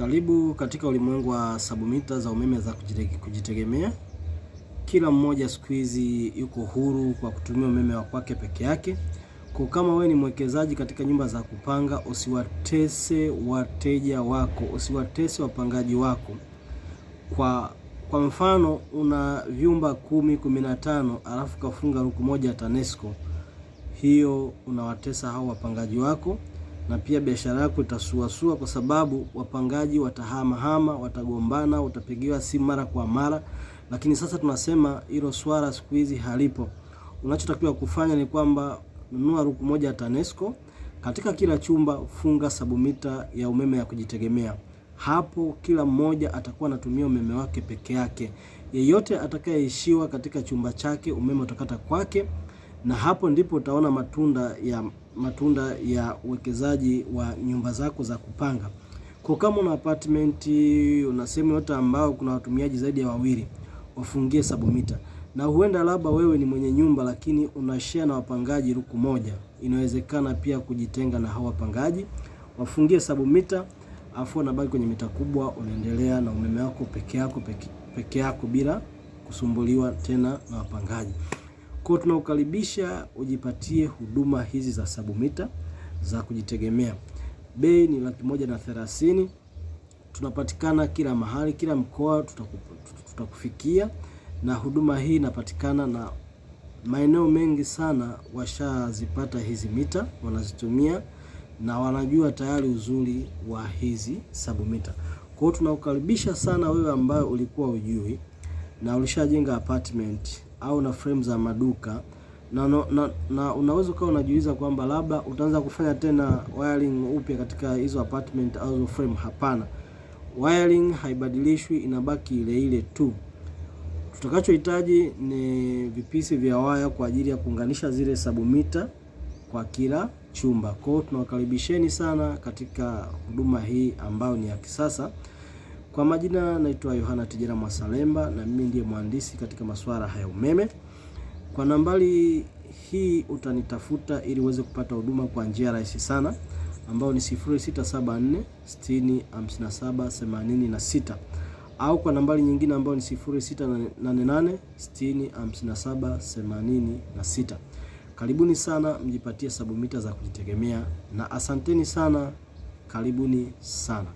Karibu katika ulimwengu wa sabumita za umeme za kujitegemea. Kila mmoja siku hizi yuko huru kwa kutumia umeme wa kwake peke yake. Kwa kama wewe ni mwekezaji katika nyumba za kupanga, usiwatese wateja wako, usiwatese wapangaji wako. Kwa mfano una vyumba 10, 15 alafu kafunga ruku moja TANESCO, hiyo unawatesa hao wapangaji wako na pia biashara yako itasuasua, kwa sababu wapangaji watahamahama, watagombana, utapigiwa simu mara kwa mara. Lakini sasa tunasema hilo swala siku hizi halipo. Unachotakiwa kufanya ni kwamba nunua ruku moja ya TANESCO katika kila chumba, funga sabumita ya umeme ya kujitegemea. Hapo kila mmoja atakuwa anatumia umeme wake peke yake. Yeyote atakayeishiwa katika chumba chake, umeme utakata kwake, na hapo ndipo utaona matunda ya uwekezaji wa nyumba zako za kupanga. Kwa kama una apartment, una sehemu yote ambao kuna watumiaji zaidi ya wawili, wafungie sabumita. Na huenda labda wewe ni mwenye nyumba lakini una share na wapangaji ruku moja, inawezekana pia kujitenga na hao wapangaji, wafungie sabumita, afu unabaki kwenye mita kubwa, unaendelea na umeme wako peke yako peke yako bila kusumbuliwa tena na wapangaji. Kwa tunakukaribisha ujipatie huduma hizi za sabumita za kujitegemea. Bei ni 130,000. Tunapatikana kila mahali, kila mkoa tutakufikia, na huduma hii inapatikana na maeneo mengi sana washazipata hizi mita, wanazitumia na wanajua tayari uzuri wa hizi sabumita. Kwa hiyo tunakukaribisha sana wewe ambaye ulikuwa ujui na ulishajenga apartment au na frame za maduka na unaweza ukawa unajiuliza kwamba labda utaanza kufanya tena wiring upya katika hizo apartment au hizo frame. Hapana, wiring haibadilishwi, inabaki ile ile tu. Tutakachohitaji ni vipisi vya waya kwa ajili ya kuunganisha zile sabumita kwa kila chumba. Kwa hiyo tunawakaribisheni sana katika huduma hii ambayo ni ya kisasa. Kwa majina naitwa Yohana Tijera Mwasalemba na mimi ndiye mhandisi katika masuala haya umeme. Kwa nambari hii utanitafuta ili uweze kupata huduma kwa njia rahisi sana ambayo ni 0674 60 57 86 au kwa nambari nyingine ambayo ni 0688 60 57 86. Karibuni sana mjipatie sabumita za kujitegemea na asanteni sana, karibuni sana.